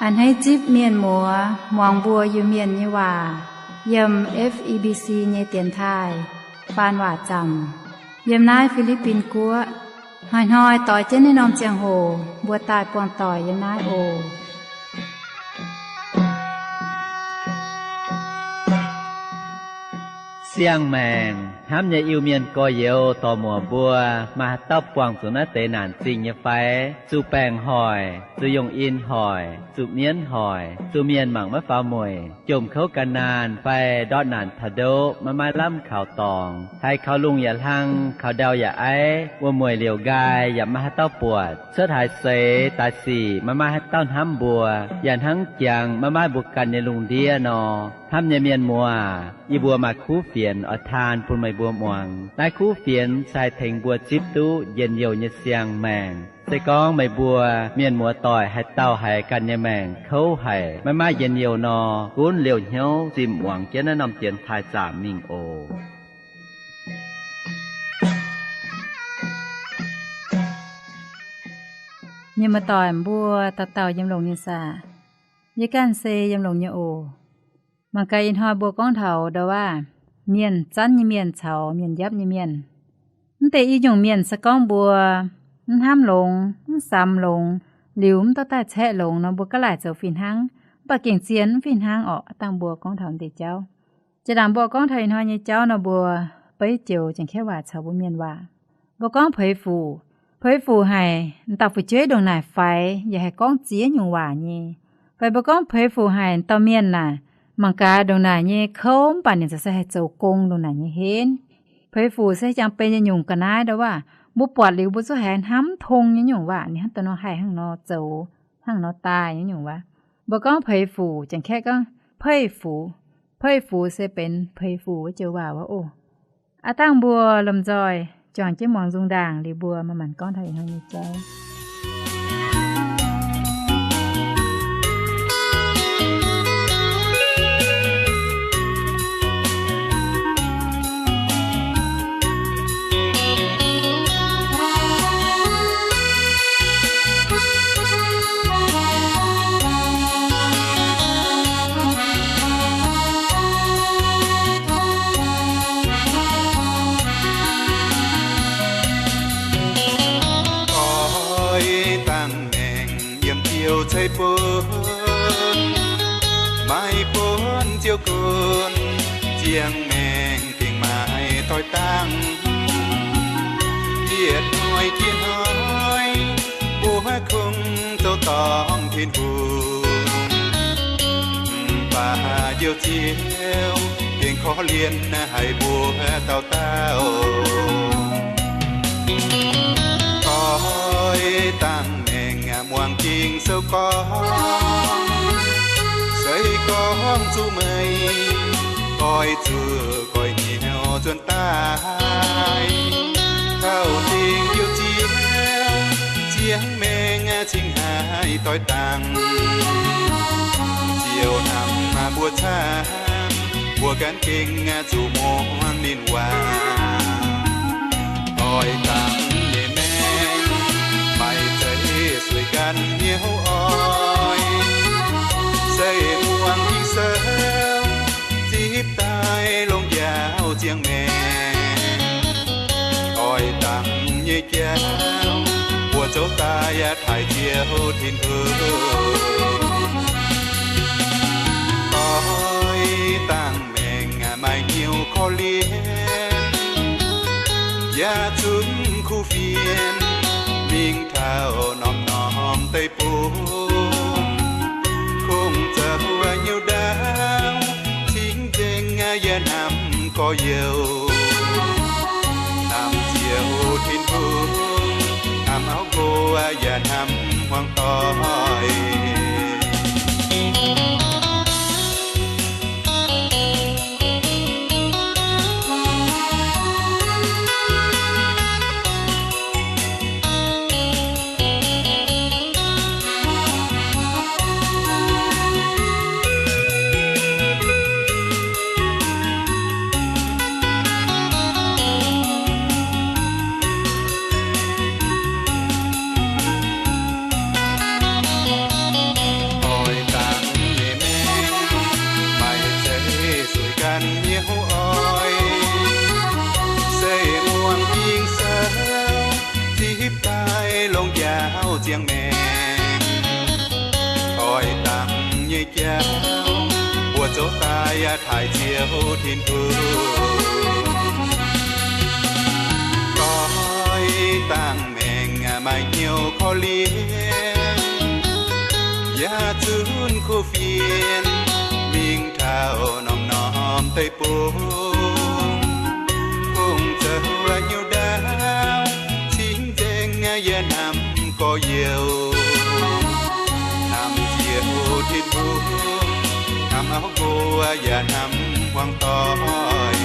A'hneiv zipv mienh muoz muangx mbuo Iu-Mienh nyei waac yiem F E B C nyei dienx taaih faan waac zaamc yiem naaiv Fi^li^bin Guoqv. Hnoi-hnoi doix jienv naaiv norm ziangh hoc mbuo daaih buangh doic yiem naaiv oc. Siang-maengc hnamv nyei Iu-Mienh gorx-youz dorc-muoc mbuo, maaih haaix dauh buangh zuqc naaiv deix naanc zingh nyei fai? Zuqc baengc hoic, zuqc yungh in hoic, zuqc mienv hoic, zuqc mienh mangc maiv faaux mueic, jomc kouv gan naanh fai ndortv naanc taux ndoqv maiv maaih lamh kaux dorngx, haiz kaux lungh yaac hlang, kaux ndau yaac aiv, wuom-mueic liouc nqaai yaac maiv maaih haaix dauh buatc, cuotv haaix seix daaih sic maiv maaih haaix dauh hnamv mbuo, yaac hnangv jangx maiv maaih mbuo ganh nyei lungh ndiev nor. Hnamv nyei mienh muoz, yie mbuo maaih kuv fienx oix taan bun meih mbuo muangx. Naaiv kuv fienx se haih tengx mbuo zipv duqv njien-youh nyei siang-maengc. Se gorngv meih mbuo mienh muoz-doic haaix dauh haiz ganh nyei maengc kouv haic, maiv maaih njien-youh nor, gunv liouh hnyouv zimh muangx jienv naaiv norm dienx taaih zaamc mingh oc. Mienh muoz-doic mbuo dauh dauh yiem longx nyei saah? Yie ganh se yiem longx nyei oc. Mangc gaax ih hnoi mbuo gorngv taux ndau wuov mienh zanv nyei mienh caux mienh njapv nyei mienh. Mv deix i nyungc mienh se gorngv mbuo mv hnamv longx, mv samx longx, liuz mv dorh daaih caeqv longx nor, mbuo gaav laaic zoux fih hnangv, mv baac gengh zien mv fih hnangv orqc. Dangh mbuo gorngv taux mv deix jauv. Jiex ndaangc mbuo gorngv taux ih hnoi nyei jauv nor, mbuo beiv joux Janx-Kaeqv waac caux mbuo mienh waac. Mbuo gorngv peix fuc, peix fuc haic, dauh fu'jueiv ndongc naaic faix yaac haih gorngv ziex nyungc waac nyei. Fai mbuo gorngv peix fuc haic dauh mienh naaic, mangc gaax ndongc naaic nyei kouv mv baac ninh ziouc se haih zoux gong ndongc naaic nyei henv. Peix fuc se jangx benx nyei nyungc ga'naaiv ndau wuov, mbuo buatc liuz mbuo zungv haih hnamv tong nyei nyungc waac, ninh hnangv dongh nor haih hnangv nor zoux, hnangv nor daaih nyei nyungc waac. Mbuo gorngv peix fuc, Janx-Kaeqv gorngv 佩服, 佩服 se benx peix fuc wuov joux waac wuov oc. Aav dangh mbuo lomh nzoih juangc jienv muangx nzung ndaangc liuz mbuo manc-manc gorngv taux ih hnoi nyei jauv. Doix dangh maengc yiem Ziouv ceix bun, maaih bun Ziouv gunv, ziangh maengc gengh maaih doix dangh. Yietc hnoi jiex hnoi, mbuo kungx zoux dorngc Tin-Hungh, mv baac Njoux Ziouv gengh korv-lienh haic mbuo dauh dauh. Doix dangh maengc muangx Ging-Sou gorngv, se gorngv zuqc meih oix zuqc goiv hnyouv nzuonx daaih, taux dingc Njoux Ziouv ziangh maengc cingx haih doix dangh. Ziouv hnamv mbuo camv, mbuo ganh gengh zuqc muangx ninh waac. Doix dangh nyei maengc, maaih zeiz sueih ganh hnyouv oix, se muangx Ging-Sou zipv daaih longx njaaux ziangh maengc. Doix dangh nyei jauv, mbuo zoux daaih yaac taaih Ziouv Tin-Hungh. Doix dangh maengc maaih hnyouv korv-lienh, yaac zunc kuv fienx mingh taux norm-norm deic-bung, kungx zoux hnyouv ndaauv cingx nzengc yaac hnamv gorx-youz, hnamv Ziouv Tin-Hungh, hnamv auv nqox yaac hnamv hmuangx doic. Yaac taaix Ziouv Tin-Hungh, doix dangh maengc maaih hnyouv korv-lienh, yaac zunv kuv fienx mingh taux norm-norm deic-bung. Kungx zoux hnyouv ndaauv cingv nzengc yaac hnamv gorx-youz, hnamv Ziouv Tin-Hungh, hnamv auv nqox yaac hnamv hmuangv doic.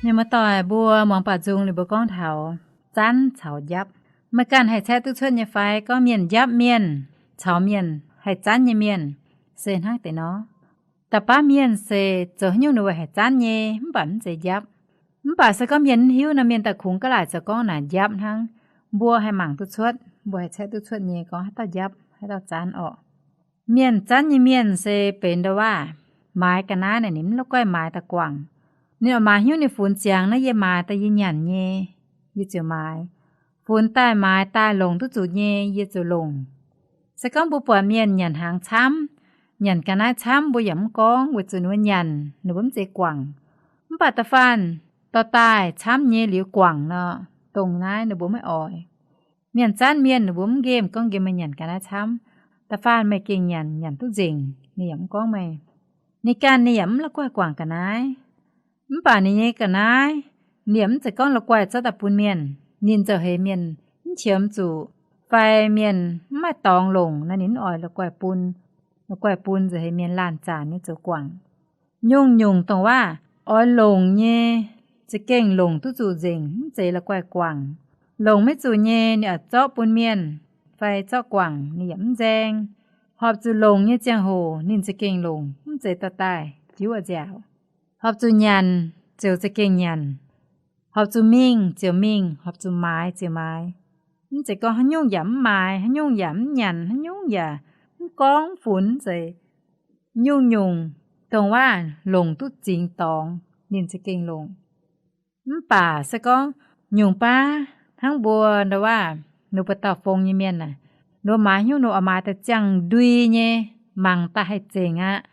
Mienh muoz-doic, mbuo muangx baac nzung ninh mbuo gorngv taux zanv caux njapv. Meih ganh haih caeqv duqv cuotv nyei fai gorngv mienh njapv mienh caux mienh haih zanv nyei mienh se hnangv deix nor? Da'baav mienh se zoux haaix nyungc ninh mbuo haih zanv nyei, mv baac mv zeiz njapv. Mv baac se gorngv mienh mv hiuv nor, mienh daaih kungx ga'laaic zoux gorngv naaic njapv hnangv. Mbuo haih mangc duqv cuotv, mbuo haih caeqv duqv cuotv nyei gorngv haaix dauh njapv, haaix dauh zanv orqc. Mienh zanv nyei mienh se benx ndo waav maaiz ga'naaiv naaic, ninh mv la'guaih maaiz daaih guangc. Ninh oix maaiz hnyouv ninh funx ziangx naaiv, yie maaiz daaih yie nyanc nyei, yie ziouc maaiz. Funx daaih maaiz daaih longc duqv zuqc nyei, yie ziouc longc. Se gorngv mbuo buatc mienh nyanc hnaangx camv, nyanc ga'naaiv camv, mbuo yaac mv gorngv, weic zuqc ninh mbuo nyanc ninh mbuo mv zeiz guangc. Mv baac da'faanh dorh daaih camv nyei liuz guangc nor, dongh naaiv ninh mbuo maiv oix. Mienh zanv mienh ninh mbuo mv nqemh gorngv nqemh meih nyanc ga'naaiv camv. Da'faanh meih gengh nyanc, nyanc duqv nzengc, ninh yaac mv gorngv meih. Ninh ganh ninh yaac mv la'guaih guangc ga'naaiv. Mv baac ninh nyei ga'naaiv, ninh yaac mv zeiz gorngv la'guaih zorqv daaih bun mienh. Ninh nzauh heix mienh mv qiemx zuqc fai mienh mv maaih dorngx longc nor, ninh mv oix la'guaih bun. La'guaih bun nzauh heix mienh laanh zanc nyei zoux guangc. Nyungc-nyungc dongh waav oix longc nyei, za'gengh longc duqv zuqc nzengc, mv zeiz la'guaih guangc. Longc maiv zuqc nyei, ninh oix zorqv bun mienh fai zorqv guangc, ninh yaac mv nzaeng. Horpc zuqc longc nyei ziangh hoc ninh za'gengh longc, mv zeiz dorh daaih diuv oix nziaauc. Horpc zuqc nyanc ziouc za'gengh nyanc. Horpc zuqc mingh ziouc mingh, horpc zuqc maaiz ziouc maaiz. Mv zeiz gorngv haaix nyungc yaac mv maaiz, haaix nyungc yaac mv nyanc, haaix nyungc yaac mv gorngv mv funx, mv zeiz. Nyungc-nyungc dongh waav longc duqv zingx dorngx, ninh za'gengh longc. Mv baac se gorngv nyungc baav hnangv mbuo ndo waav, ninh mbuo dauh fong nyei mienh aah, ninh mbuo maaiz hnyouv ninh mbuo oix maaiz daaih ziangh ndui nyei, mangc daaih haih zengc aqv,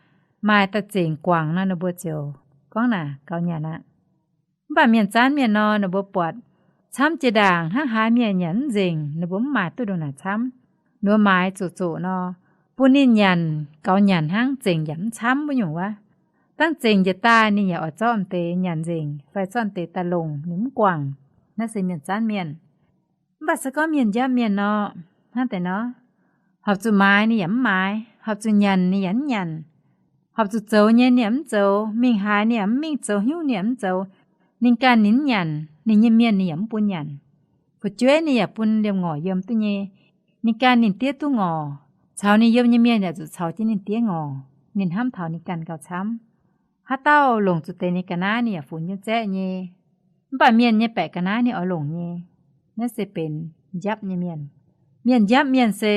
maaih daaih zengc guangc nor, ninh mbuo ziouc gorngv naaic gaux nyanc aqv. Mv baac mienh zanv mienh nor, ninh mbuo buatc camv jiex ndaangc hnangv haaix mienh nyanc mv nzengc, ninh mbuo mv maaiz duqv ndongc naaic camv. Ninh mbuo maaiz zoqc zoqc nor, bun ninh nyanc gaux nyanc hnangv, zengc yaac mv camv wuov nyungc wuov. Dangv zengc njiec daaih ninh yaac oix zorqv m'deix nyanc nzengc fai zorqv m'deix daaih longc, ninh mv guangc. Naaiv se mienh zanv mienh. Mv baac se gorngv mienh njapv mienh nor, hnangv deix nor, horpc zuqc maaiz ninh yaac mv maaiz, horpc zuqc nyanc ninh yaac mv nyanc, horpc zuqc zoux nyei ninh yaac mv zoux, mingh haaix ninh yaac mv mingh, zoux hnyouv ninh yaac mv zoux. Ninh ganh ninh mv nyanc, ninh nyei mienh ninh yaac mv bun nyanc. Fu'jueiv ninh yaac bun liemh ngorc yiem duqv nyei. Ninh ganh ninh diev duqv ngorc, caux ninh yiem nyei mienh yaac zuqc caux jienv ninh diev ngorc. Ninh hnamv taux ninh ganh gauh camv. Haaix dauh longc zuqc deix nyei ga'naaiv ninh yaac funx jienv zaeqv nyei. Mv baac mienh nyei baeqc ga'naaiv ninh oix longc nyei. Naaiv se benx njapv nyei mienh. Mienh njapv mienh se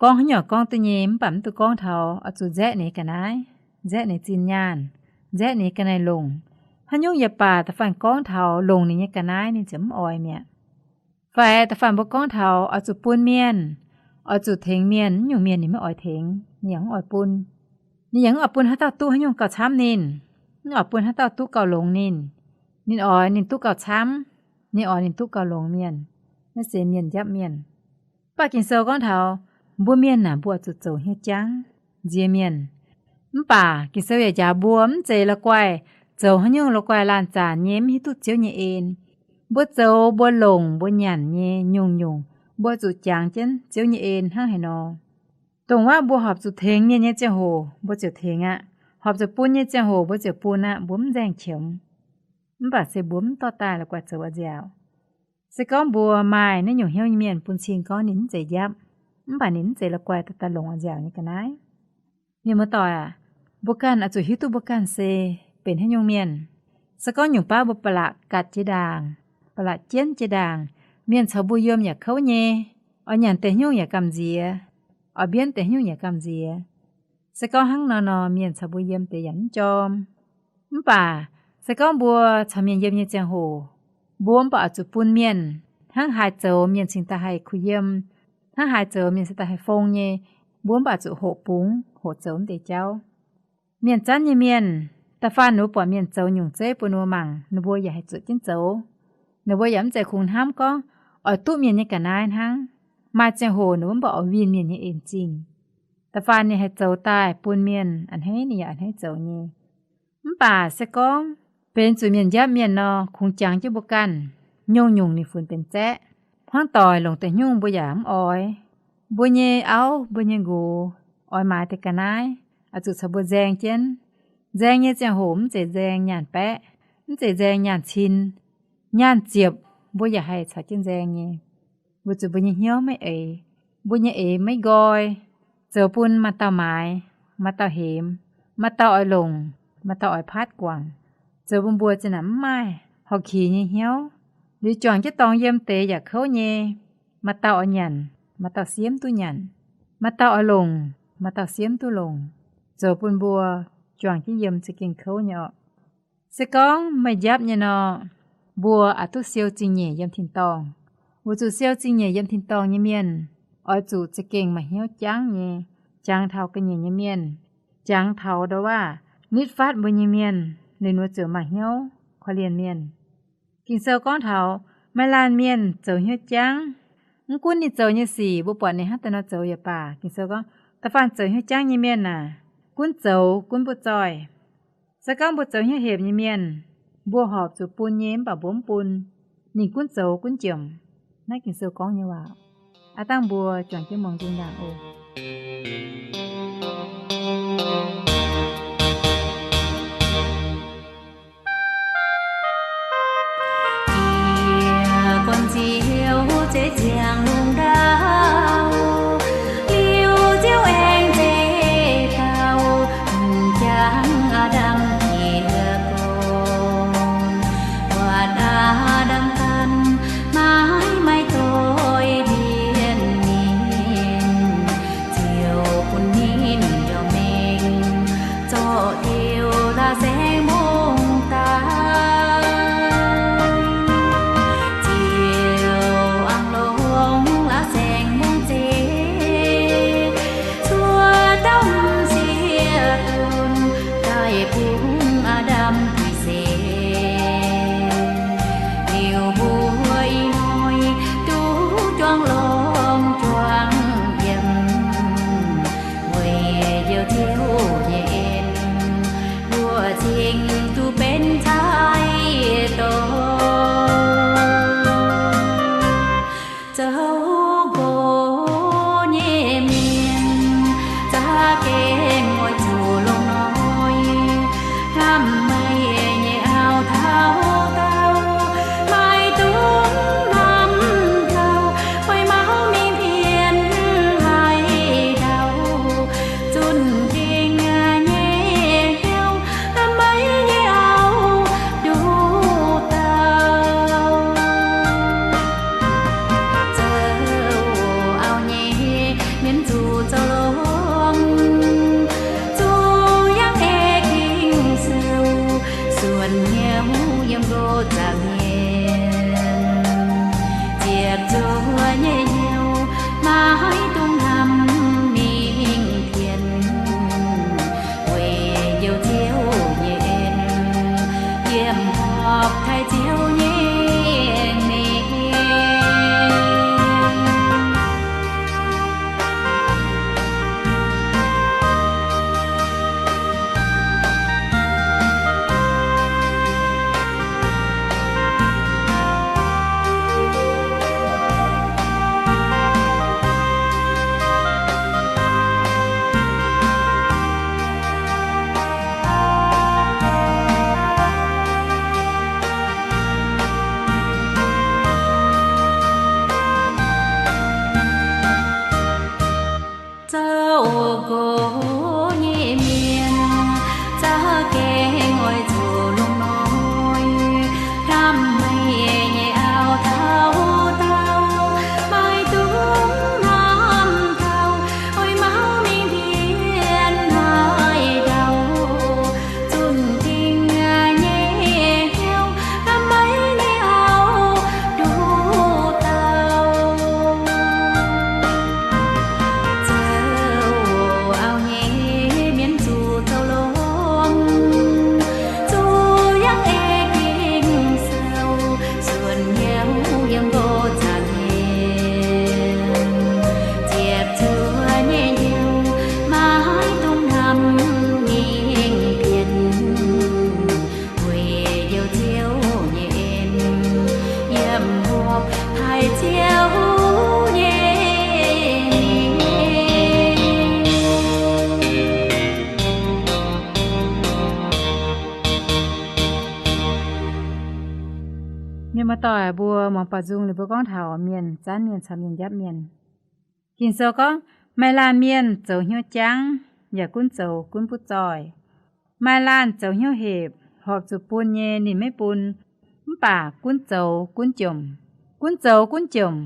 gorngv haaix nyungc gorngv duqv nyei, mv baac mv duqv gorngv taux oix zuqc nzaeqv ninh ga'naaiv, nzaeqv ninh zinh nyaanh, nzaeqv ninh ga'naaiv longc. Haaix nyungc yaac baac da'faanh gorngv taux longc ninh nyei ga'naaiv ninh ziouc mv oix mi'aqv. Fai da'faanh mbuo gorngv taux oix zuqc bun mienh, oix zuqc tengx mienh, nyungc mienh ninh maiv oix tengx, ninh yaac mv oix bun. Ninh yaac mv oix bun haaix dauh duqv haaix nyungc gauh camv ninh, mv oix bun haaix dauh duqv gauh longx ninh. Ninh oix ninh duqv gauh camv, ninh oix ninh duqv gauh longx mienh. Naaiv se mienh njapv mienh. Mv baac Ging-Sou gorngv taux mbuo mienh naaic, mbuo oix zuqc zoux hnyouv jangv nziex mienh. Mv baac Ging-Sou yaac njaaux mbuo mv zeiz la'guaih zoux haaix nyungc la'guaih laanh zanc nyei mv hiuv duqv Ziouv nyei en. Mbuo zoux mbuo longc mbuo nyanc nyei nyungc-nyungc, mbuo zuqc jangx jienv Ziouv nyei en hnangv haaix nor. Dongh wuov mbuo horpc zuqc tengx mienh nyei ziangh hoc mbuo ziouc tengx aqv. Horpc zuqc bun nyei ziangh hoc mbuo ziouc bun aqv. Mbuo mv nzaeng qiemx. Mv baac se mbuo mv dorh daaih la'guaih zoux a'nziaauc. Se gorngv mbuo maaih naaiv nyungc hnyouv nyei mienh bun cing gorngv ninh mv zeiz njapv, mv baac ninh mv zeiz la'guaih daaih longc a'nziaauc nyei ga'naaiv. Mienh muoz-doic aac, mbuo ganh oix zuqc hiuv duqv mbuo ganh se benx haaix nyungc mienh. Se gorngv nyungc baav mbuo ba'laqc gatc jiex ndaangc, ba'laqc jienv jiex ndaangc, mienh caux mbuo yiem yaac kouv nyei, oix nyanc deix hnyungc yaac gamh nziex, oix mbienv deix hnyungc yaac gamh nziex. Se gorngv hnangv nor nor, mienh caux mbuo yiem deix yaac mv jorm. Mv baac Se gorngv mbuo caux mienh yiem nyei ziangh hoc, mbuo mv baac oix zuqc bun mienh, hnangv haaix zoux mienh cingx daaih haih kuh yiem, hnangv haaix zoux mienh cingx daaih haih fong nyei, mbuo mv baac zuqc hoqc bungx hoqc zoux mv deix jauv. Mienh zanv nyei mienh, da'faanh ninh mbuo buatc mienh zoux nyungc zeiv bun ninh mbuo mangc, ninh mbuo yaac haih zuotc jienv zoux. Ninh mbuo yaac mv zeiz kungx hnamv gorngv oix duqv mienh nyei ga'naaiv hnangv. Maaih ziangh hoc ninh mbuo mv baac oix winh mienh nyei en-zingh. Da'faanh ninh haih zoux daaih bun mienh a'hneiv, ninh yaac a'hneiv zoux nyei. Mv baac se gorngv benx zuqc mienh njapv mienh nor, kungx jangx jienv mbuo ganh, nyungc-nyungc ninh funx benx zaeqv. Hnangv doic longc deix nyungc mbuo yaac mv oix. Mbuo nyei auv, mbuo nyei nqox oix maaiz deix ga'naaiv, oix zuqc caux mbuo nzaeng jienv. Nzaeng nyei ziangh hoc mv zeiz nzaeng nyaanh baeqv, mv zeiz nzaeng nyaanh cin, nyaanh ziepc mbuo yaac haih caux jienv nzaeng nyei. Weic zuqc mbuo nyei hnyouv maiv eix, mbuo nyei eix maiv nqoi, zoux bun maaih dauh maaiz, maaih dauh hemx, maaih dauh oix longc, maaih dauh oix paatv guangc, zoux bun mbuo zinh naaic mv maaih horqc qiex nyei hnyouv. Liuz juangc jienv dorngx yiem deix yaac kouv nyei, maaih dauh oix nyanc, maaih dauh siemv duqv nyanc, maaih dauh oix longc, maaih dauh siemv duqv longc, zoux bun mbuo juangc jienv yiem za'gengh kouv nyei orqc. Se gorngv meih njapv nyei nor, mbuo oix duqv siou zingh nyeic yiem tin-dorngh. Weic zuqc siou zingh nyeic yiem tin-dorngh nyei mienh oix zuqc za'gengh maaih hnyouv jangv nyei, jangx taux ga'nyiec nyei mienh, jangx taux ndau waav nitv fatv mbuo nyei mienh, ninh mbuo ziouc maaih hnyouv korv-lienh mienh. Ging-Sou gorngv taux maaih laanh mienh zoux hnyouv jangv. Mv gunv ninh zoux nyei sic mbuo buatc ninh hnangv deix nor zoux yaac baac, Ging-Sou gorngv da'faanh zoux hnyouv jangv nyei mienh aah, gunv zoux gunv butv zoih. Se gorngv mbuo zoux hnyouv hepc nyei mienh, mbuo horpc zuqc bun nyei mv baac mbuo mv bun, ninh gunv zoux gunv jomc. Naaiv Ging-Sou gorngv nyei waac. Aav dangh mbuo juangc jienv muangx nzung ndaangc oc. Yie gorn-ziouv zeiv ziangx lungh ndau, liuz Ziouv aengx zeiv dauh hungh jangv Aa^ndam jiex gorn. Buatc Aa^ndam ganh maiv maaih doix ndiev ninh, Ziouv bun ninh njormh mengh zorqv diuh la'saengx mbungv daaih. Ziouv aengx longc la'saengx mbungv zeiv cuotv domh sieqv dunh daaih bun Aa^ndam gitv seix. Liuz mbuo ih hnoi duqv juangc longx juangc yiem, weic Njoux Ziouv nyei en, mbuo cingx duqv benx cai-dorn. Zoux nqox nyei mienh za'gengh oix zuqc longx hnoi, hnamv meih nyei auv taux daauh, maiv dungx hnamv taux fai mauv mingh mienh haaix dauh zunh dingh nyei hnyouv, hnamv meih nyei auv nduqc dauh. Zoux auv nyei mienh zuqc zoux longx, zuqc yangh ei Ging-Sou, suonc hnyouv yiem nqox zaangc mienh, ziepc zuoqv nyei hnyouv maiv dungx hnamv mingh tien, weic Njoux Ziouv nyei en yiem horpc taaih Ziouv nyei mengh. Mienh muoz-doic, mbuo muangx baaux nzung liuz mbuo gorngv taux mienh zanv mienh caux mienh njapv mienh. Ging-Sou gorngv, maaih laanh mienh zoux hnyouv jangv, yaac gunv zoux gunv butv zoih. Maaih laanh zoux hnyouv hepc, horpc zuqc bun nyei ninh maiv bun, mv baac gunv zoux gunv jomc, gunv zoux gunv jomc.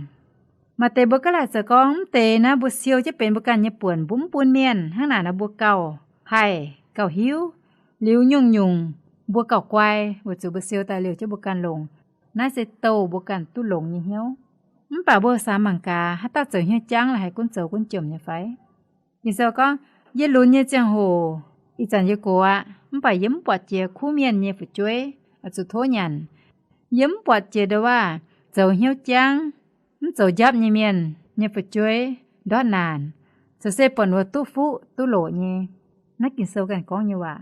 Maaih deix mbuo gaav laaic zoux gorngv, mv deix naaiv mbuo siou jienv benx mbuo ganh nyei buonc, mbuo mv bun mienh. Hnangv naaic nor mbuo gauh haih gauh hiuv, liuz nyungc-nyungc mbuo gauh guai, weic zuqc mbuo siou daaih liouh jienv mbuo ganh longc. Naaiv se douh mbuo ganh duqv longx nyei hnyouv. Mv baac mbuo samx mangc gaax, haaix dauh zoux hnyouv jangv la'haix gunv zoux gunv jomc nyei fai? Ging-Sou gorngv, yie lunx nyei ziangh hoc, ih zanc yie gox aqv, mv baac yie mv buatc jiex kuv mienh nyei fu'jueiv oix zuqc tov nyanc. Yie mv buatc jiex ndo waav zoux hnyouv jangv, mv zoux njapv nyei mienh nyei fu'jueiv ndortv naanc, caux se buatc wuov duqv fuqv duqv loqc nyei. Naaiv Ging-Sou ganh gorngv nyei waac.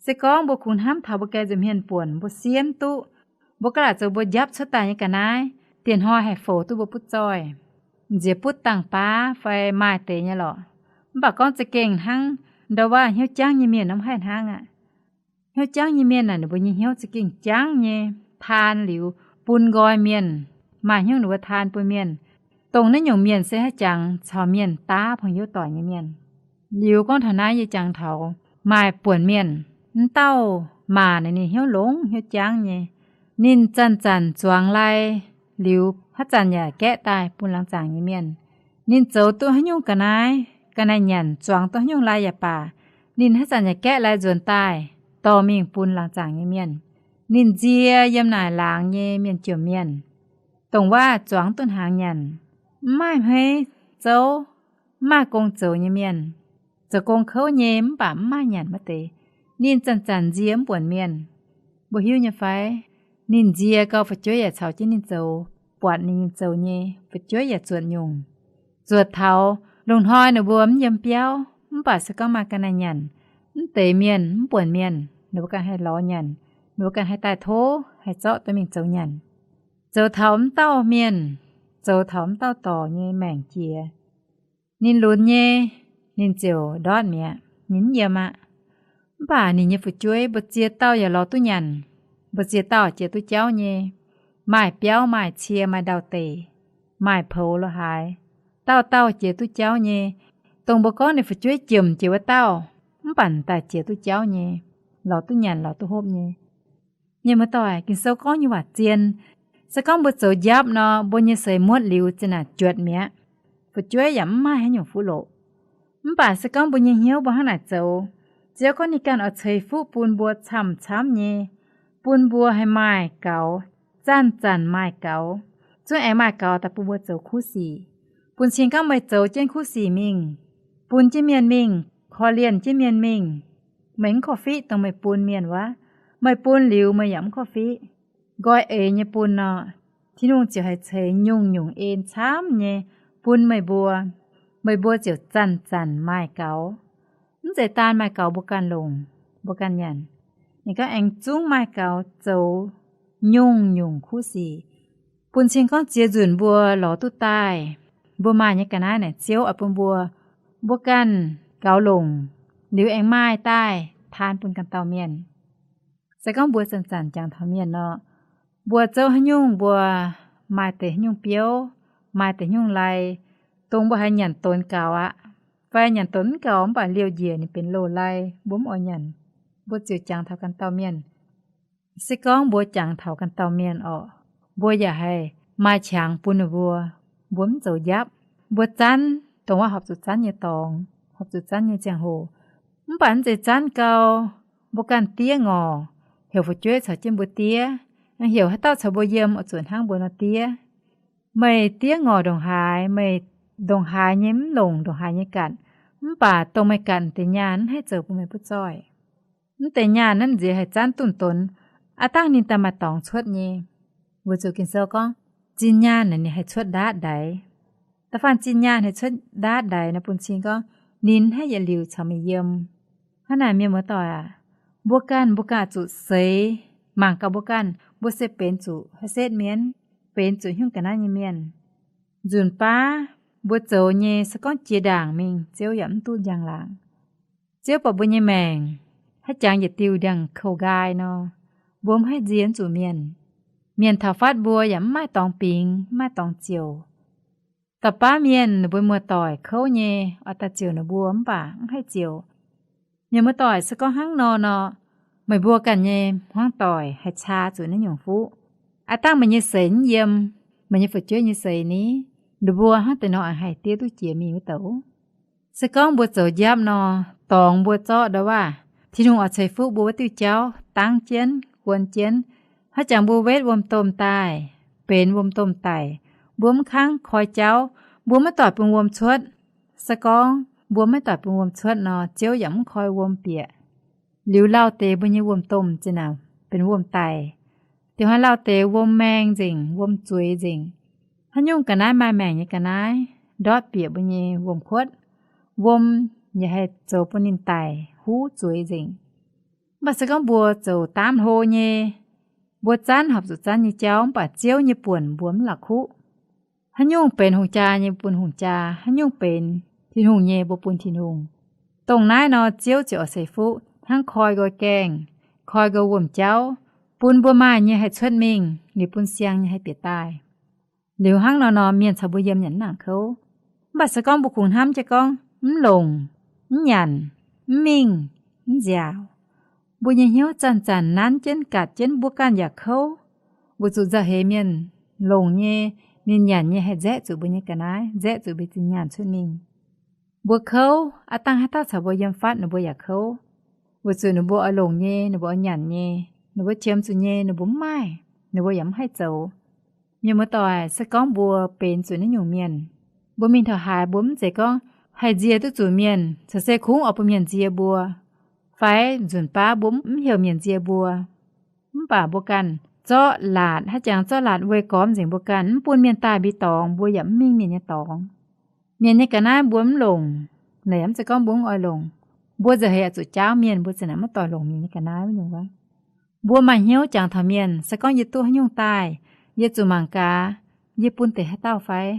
Se gorngv mbuo kungx hnamv taux mbuo ganh nza'hmien buonc, mbuo siemv duqv, mbuo gaav laaic zoux mbuo njapv cuotv daaih nyei ga'naaiv, dieh hnoi haih foux duqv mbuo butv zoih, nziex butv dangh baav fai maaih deix nyei lorqc. Mv baac gorngv za'gengh hnangv ndo waav hnyouv jangv nyei mienh nor mv haih hnangv aqv. Hnyouv jangv nyei mienh naaic ninh mbuo nyei hnyouv za'gengh jangv nyei, taan liuz bun nqoi mienh, maaih hnyouv ninh mbuo taan bun mienh. Dongh naaiv nyungc mienh se haaix jangx caux mienh daav pong youv doic nyei mienh. Liuz gorngv taux naaiv yie jangx taux maaih buonc mienh, m'dauh maac naaic ninh hnyouv longx hnyouv jangv nyei. Ninh zanc-zanc zuangx lai, liuz haaix zanc yaac gaeqv daaih bun laangz zaangc nyei mienh. Ninh zoux duqv haaix nyungc ga'naaiv, ga'naaiv nyanc, zuangx duqv haaix nyungc lai yaac baac, ninh haaix zanc yaac gaeqv lai nzuonx daaih dorh mingh bun laangz zaangc nyei mienh. Ninh nzie yiem naaic laangz nyei mienh jomc mienh, dongh waav zuangx duqv hnaangx nyanc, mv maaih hmeiv zouv, mv maaih gong zoux nyei mienh, zoux gong kouv nyei mv baac mv maaih nyanc maiv deix. Ninh zanc-zanc nzie mv buonc mienh. Mbuo hiuv nyei fai? Ninh nzie gau fu'jueiv yaac caux jienv ninh zoux, buatc ninh zoux nyei fu'jueiv yaac zuotc nyungc. Zuotc taux lungh hnoi ninh mbuo mv yiem biauv, mv baac se gorngv maaih ga'naaiv nyanc, mv deix mienh mv buonc mienh, ninh mbuo ganh haih lorz nyanc, ninh mbuo ganh haih daaih tov haih zorqv dorh mingh zoux nyanc. Zoux taux m'dauh mienh, zoux taux m'dauh dorc nyei maengc jiex. Ninh lunx nyei, ninh ziouc ndortv mi'aqv, ninh mv yiem aqv. Mv baac ninh nyei fu'jueiv mbu'ziex dauh yaac lorz duqv nyanc, mbu'ziex dauh jiex duqv jauv nyei, maaih biauv maaih cie maaih ndau-deic, maaih poux lorz haaix, dauh dauh jiex duqv jauv nyei. Dongh mbuo gorngv ninh fu'jueiv jomc jiex wuov dauh, mv baac daaih jiex duqv jauv nyei, lorz duqv nyanc lorz duqv hopv nyei. Mienh muoz-doic, Ging-Sou gorngv nyei waac zien. Se gorngv mbuo zoux njapv nor, mbuo nyei seix muotv liuz zinh naaic juotc mi'aqv. Fu'jueiv yaac mv maaih haaix nyungc fuqv loqc. Mv baac se gorngv mbuo nyei hnyouv mbuo hnangv naaic zoux, Ziouv gorngv ninh ganh oix ceix fuqv bun mbuo camv-camv nyei, bun mbuo haih maaih gaux, zanc-zanc maaih gaux, zungv aengx maaih gaux daaih bun mbuo zoux kuv sic. Bun cing gorngv meih zoux jienv kuv sic mingh, bun jienv mienh mingh, korv-lienh jienv mienh mingh, meih mv korv-fiqv dongh meih bun mienh wuov. Meih bun liuz meih yaac mv korv-fiqv, nqoi eix nyei bun nor, Tin-Hungh ziouc haih ceix nyungc-nyungc en camv nyei bun meih mbuo. Meih mbuo ziouc zanc-zanc maaih gaux. Mv zeiz daan maaih gaux mbuo ganh longc, mbuo ganh nyanc. Ninh gorngv aengx zungv maaih gaux zoux nyungc-nyungc kuv sic. Bun cing gorngv ziex nzunc mbuo lorz duqv daaih, mbuo maaih nyei ga'naaiv naaic Ziouv oix bun mbuo, mbuo ganh gaux longc, liuz aengx maaih daaih taan bun ganh dauh mienh. Se gorngv mbuo zanc-zanc jangx taux mienh nor, mbuo zouv haaix nyungc mbuo maaih deix haaix nyungc biouv, maaih deix haaix nyungc lai, dongh mbuo haiz nyanc donx gaux aqv, fai nyanc donx mv gaux mv baac liouh njiec ninh benx loz-lai, mbuo mv oix nyanc, mbuo ziouc jangx taux ganh dauh mienh. Se gorngv mbuo jangx taux ganh dauh mienh orqc, mbuo yaac haih maaih qangx bun ninh mbuo. Mbuo mv zoux njapv, mbuo zanv dongh wuov horpc zuqc zanv nyei dorngx, horpc zuqc zanv nyei ziangh hoc. Mv baac mv zeiz zanv gau, mbuo ganh diev ngorc, heuc fu'jueiv caux jienv mbuo diev, heuc haaix dauh caux mbuo yiem oix zuqc hnangv mbuo nor diev. Meih diev ngorc ndongc haaix, meih ndongc haaix nyei mv longc ndongc haaix nyei gatc, mv baac dongh meih gatc deix nyaanh mv haih zoux bun meih butv zoih. Mv deix nyaanh naaiv nziex haih zanv dunh donx, aav dangh ninh daaih maaih dorngx cuotv nyei. Weic zuqc Ging-Sou gorngv, zinh nyaanh naaic ninh haih cuotv ndaatv ndaix. Da'faanh zinh nyaanh haih cuotv ndaatv ndaix nor bun cing gorngv ninh haih yietc liuz caux meih yiem. Hnangv naaic mienh muoz-doic aac, mbuo ganh mbuo ganh zuqc seix mangc gaax mbuo ganh, mbuo se benx zuqc haaix setv mienh, benx zuqc haaix nyungc ga'naaiv nyei mienh. Nzunc baav mbuo zoux nyei se gorngv jiex ndaangc mingh, Ziouv yaac mv duqv njang-laangc. Ziouv buatc mbuo nyei maengc haaix jangx yietc diuh ndiangx-koux nqaai nor, mbuo mv haih nzie zuqc mienh. Mienh taux fatv mbuo yaac mv maaih dorngx bingx, mv maaih dorngx ziouc. Da'baav mienh ninh mbuo muoz-doic kouv nyei, oix daaih ziouc ninh mbuo mv baac mv haih ziouc. Mienh muoz-doic, se gorngv hnangv nor nor, meih mbuo ganh nyei hmuangv doic haih caa zuqc naaiv nyungc fuqv. Aav dangh meih nyei seix mv yiem, meih nyei fu'jueiv nyei seix ni, ninh mbuo hnangv deix nor aengx haih diev duqv jiex mingh wuov douc. Se gorngv mbuo zoux njapv nor, dorngx mbuo zorqv ndau waac, Tin-Hungh oix ceix fuqv mbuo wuov diuh jauv dangv jienv, guon jienv, haaix jangx mbuo wetv wuom-domh daaih, benx wuom-domh daic, mbuo mv kangv koi jauv, mbuo maiv doic bun wuom cuotv. Se gorngv mbuo maiv doic bun wuom cuotv nor, Ziouv yaac mv koi wuom bieqc. Liuz lauh deix mbuo nyei wuom-domh zinh naaic benx wuom daic. Diuh hnoi lauh deix wuom maeng nzengc, wuom zueiz nzengc. Haaix nyungc ga'naaiv maaih maengc nyei ga'naaiv ndortv bieqc mbuo nyei wuom-kuotv, wuom yaac haih zoux bun ninh daic huv zueiz nzengc. Mv baac se gorngv mbuo zoux daamv hlo nyei, mbuo zanv horpc zuqc zanv nyei jauv, mv baac Ziouv nyei buonc mbuo mv la'kuqv. Haaix nyungc benx hungh jaa nyei, bun hungh jaa. Haaix nyungc benx Tin-Hungh nyei, mbuo bun Tin-Hungh. Dongh naaiv nor, Ziouv ziouc oix ceix fuqv hnangv koi nqoi gaengh, koi nqoi wuom-jauv, bun mbuo maaih nyei haih cuotv mingh, liuz bun siang nyei haih bieqc daaih. Liuz hnangv nor nor, mienh caux mbuo yiem yaac mv nangc kouv. Mv baac se gorngv mbuo kungx hnamv jienv gorngv mv longc, mv nyanc, mv mingh, mv nziaauc, mbuo nyei hnyouv zanc-zanc nanv jienv, gatc jienv, mbuo ganh yaac kouv. Weic zuqc nzauh heix mienh longc nyei, ninh nyanc nyei haih nzaeqv zuqc mbuo nyei ga'naaiv, nzaeqv zuqc mbuo nyei zinh nyaanh cuotv mingh. Mbuo kouv, aav dangh haaix dauh caux mbuo yiem fatv, ninh mbuo yaac kouv. Weic zuqc ninh mbuo oix longc nyei, ninh mbuo oix nyanc nyei, ninh mbuo qiemx zuqc nyei, ninh mbuo mv maaih, ninh mbuo yaac mv haih zoux. Mienh muoz-doic, se gorngv mbuo benx zuqc naaiv nyungc mienh, mbuo mingh taux haaix mbuo mv zeiz gorngv haih nzie duqv zuqc mienh, caux se kungx oix bun mienh nzie mbuo, fai nzunc baav mbuo mv heuc mienh nzie mbuo. Mv baac mbuo ganh zorqv laatc, haaix jangx zorqv laatc weih gormx nzengc mbuo ganh, mv bun mienh daaih mbuo dorngx, mbuo yaac mv mingh mienh nyei dorngx. Mienh nyei ga'naaiv mbuo mv longc, naaic mv zeiz gorngv mbuo mv oix longc. Mbuo nzauh heix oix zuqc jaauv mienh, mbuo zinh naaic maiv doic longc mienh nyei ga'naaiv wuov nyungc wuov. Mbuo maaih hnyouv jangx taux mienh, se gorngv yie duqv haaix nyungc daaih, yie zuqc mangc gaax, yie bun deix haaix dauh fai?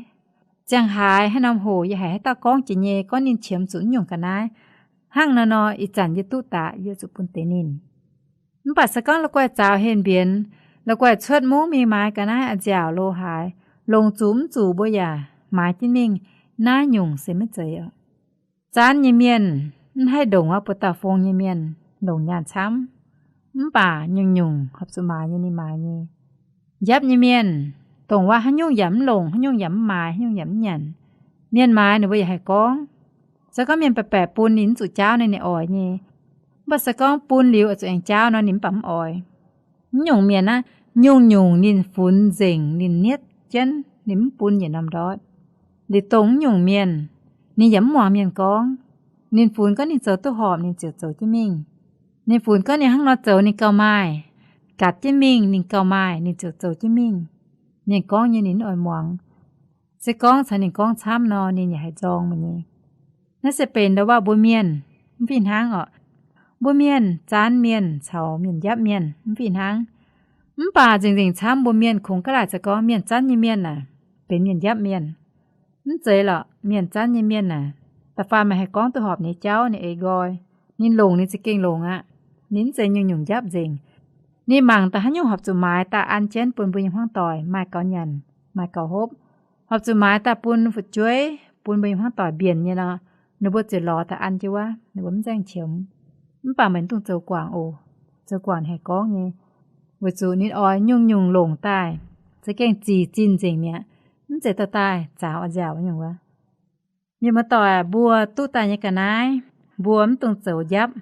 Ziangh haaix haaix norm hoc yie haiz haaix dauh gorngv jiex nyei, gorngv ninh qiemx zuqc naaiv nyungc ga'naaiv, hnangv nor nor ih zanc yie duqv daaih, yie zuqc bun deix ninh. Mv baac se gorngv la'guaih zaaux henh mbienx, la'guaih cuotv mungv mingh maaiz ga'naaiv a'nziaauc lo haaix, longc zuqc mv zuqc mbuo yaac maaiz jienv mingh, naaiv nyungc se maiv zeiz oc. Zanv nyei mienh mv haih ndongc wuov buoz dauh fong nyei mienh longc nyaanh camv, mv baac nyungc-nyungc horpc zuqc maaiz nyei ninh maaiz nyei. Njapv nyei mienh, dongh wuov haaix nyungc yaac mv longc, haaix nyungc yaac mv maaiz, haaix nyungc yaac mv nyanc. Mienh maaiz ninh mbuo yaac haih gorngv. Se gorngv mienh baeqc baeqc bun ninh mv zuqc jaauv naaiv ninh oix nyei. Mv baac se gorngv bun liuz oix zuqc aengx jaauv nor ninh mv baac mv oix. Mv nyungc mienh aqv, nyungc-nyungc ninh funx nzengc, ninh nietv jienv, ninh mv bun yietc norm ndortv. Liuz dongh mv nyungc mienh, ninh yaac mv muangx mienh gorngv. Ninh funx gorngv ninh zoux duqv horpc ninh ziouc zoux jienv mingh. Ninh funx gorngv ninh hnangv nor zoux ninh gauh maaih, gatc jienv mingh ninh gauh maaih, ninh ziouc zoux jienv mingh. Mienh gorngv nyei ninh mv oix muangx. Se gorngv caux ninh gorngv camv nor ninh yaac haih nzorng meih nyei. Naaiv se benx ndau wuov mbuo mienh mv fih hnangv oc. Mbuo mienh zanv mienh caux mienh njapv mienh mv fih hnangv. Mv baac nzengc-nzengc camv mbuo mienh kungx ga'laaic za'gengh gorngv mienh zanv nyei mienh naaic benx mienh njapv mienh. Mv zeiz lorqc. Mienh zanv nyei mienh naaic, da'faanh meih haih gorngv duqv horpc ninh nyei jauv, ninh ei nqoi, ninh longc ninh za'gengh longc aqv. Ninh mv zeiz nyungc-nyungc njapv nzengc. Ninh mangc daaih haaix nyungc horpc zuqc maaiz daaih an jienv bun mbuo nyei hmuangv doic maaih gaux nyanc, maaih gaux hopv. Horpc zuqc maaiz daaih bun fu'jueiv, bun mbuo nyei hmuangv doic mbienc nyei nor, ninh mbuo ziouc lorz daaih an jienv wuov, ninh mbuo mv nzaeng qiemx. Mv baac meih mv dungx zoux guangc oc. Zoux guangc haih gorngv nyei, weic zuqc ninh oix nyungc-nyungc longc daaih, za'gengh zic zinh nzengc mi'aqv. Mv zeiz dorh daaih zaaux a'nziaauc nyungc wuov. Mienh muoz-doic, mbuo duqv daaih nyei ga'naaiv, mbuo mv dungx zoux njapv.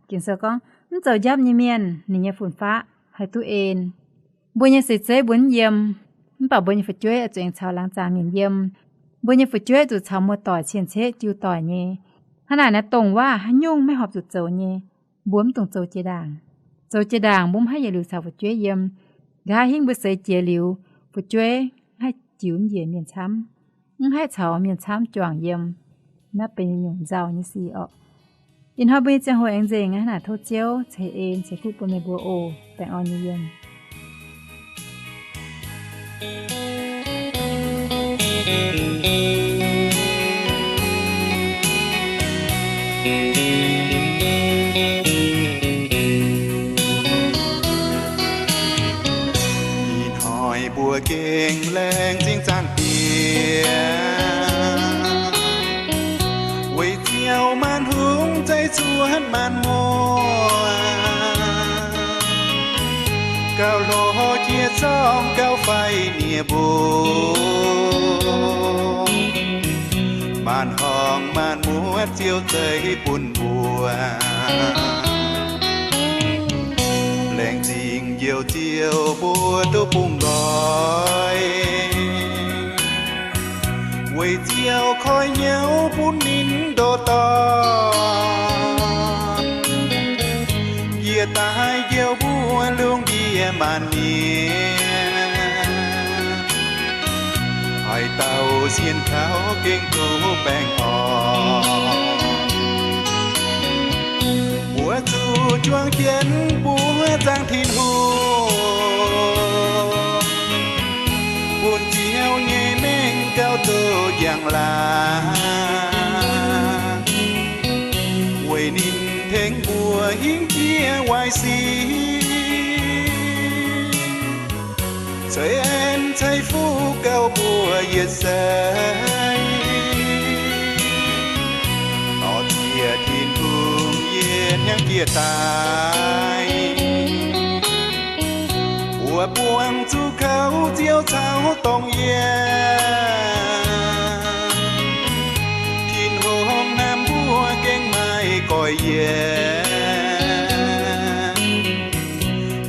Ging-Sou gorngv, mv zoux njapv nyei mienh ninh nyei fun-faqv haih duqv en. Mbuo nyei seix zeiv mbuo mv yiem, mv baac mbuo nyei fu'jueiv oix zuqc aengx caux laangz zaangc mienh yiem. Mbuo nyei fu'jueiv zuqc caux muoz-doic cien-ceqv jiu doic nyei. Hnangv naaic naaiv dongh waac haaix nyungc maiv horpc zuqc zoux nyei, mbuo mv dungx zoux jiex ndaangc. Zoux jiex ndaangc mbuo mv haih yietc liuz caux fu'jueiv yiem. Nqa'haav hingv mbuo seix jiex liuz, fu'jueiv mv haih jiux mv njiec mienh camv, mv haih caux mienh camv juangc yiem. Naaiv benx nyungc nzauh nyei sic orqc. Ih hnoi mbuo nyei ziangh hoc aengx nzengc aqv. Hnangv naaic tov Ziouv ceix en ceix fuqv bun meih mbuo oc. Baengh orn nyei yiem. gengh laengz zingh zaangc Diex, weic Ziouv maanc hungh zeiv cuotv maanc muoz, gauh hlo jiex zorngh gauh faix nie mbuo, maanc horngh maanc muotv Ziouv zeiv bun mbuo. Laengz zingh Njoux Ziouv mbuo duqv bungx nqoi, weic Ziouv koi hnyouv bun ninh ndoh dorn. Yie daaih njoux mbuo lungh ndiev maanc nyiex, haaix dauh sienx kaux gengh duqv baengh orn. Mbuo zuqc juangc jienv buov zaangc Tin-Hungh, bun Ziouv nyei mengh gauh duqv njang-laangc, weic ninh tengx mbuo hingv jiex waaic sic, ceix aengx ceix fuqv gauh mbuox yietc seix. Dorh ziec Tin-Hungh yie hnyangx jiex daaih, mbuo buangh zuqc kouv Ziouv caux dongh yie, Tin-Hungh hnamv mbuo gengh maiv goiv yie.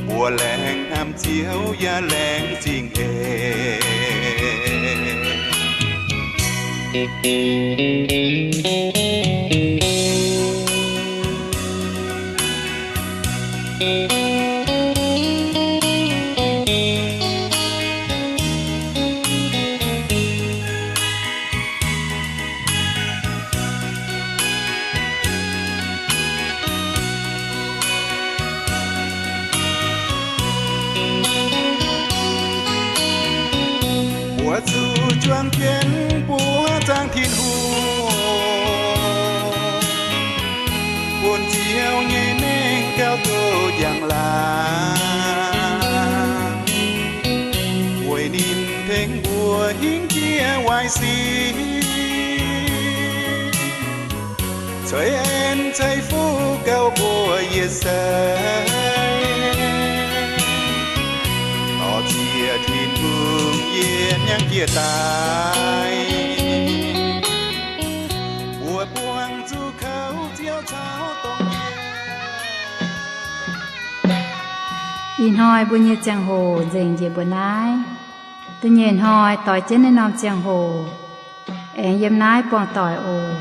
Mbuo laengz hnamv Ziouv yaac laengz zingh eix. Mbuo zuqc juangc jienv buov zaangc Tin-Hungh, bun Ziouv nyei mengh gauh duqv njang-laangc, weic ninh tengx mbuo hingv jiex waaic sic, ceix en ceix fuqv gauh mbuox yietc seix. Dorh ziec Tin-Hungh yie hnyangx jiex daaih, mbuo buangh zuqc kouv Ziouv caux dongh yie. Ih hnoi mbuo nyei ziangh hoc nzengc njiec mbuo naaiv. Da'nyeic hnoi doix jienv naaiv norm ziangh hoc aengx yiem naaiv buangh doic oc.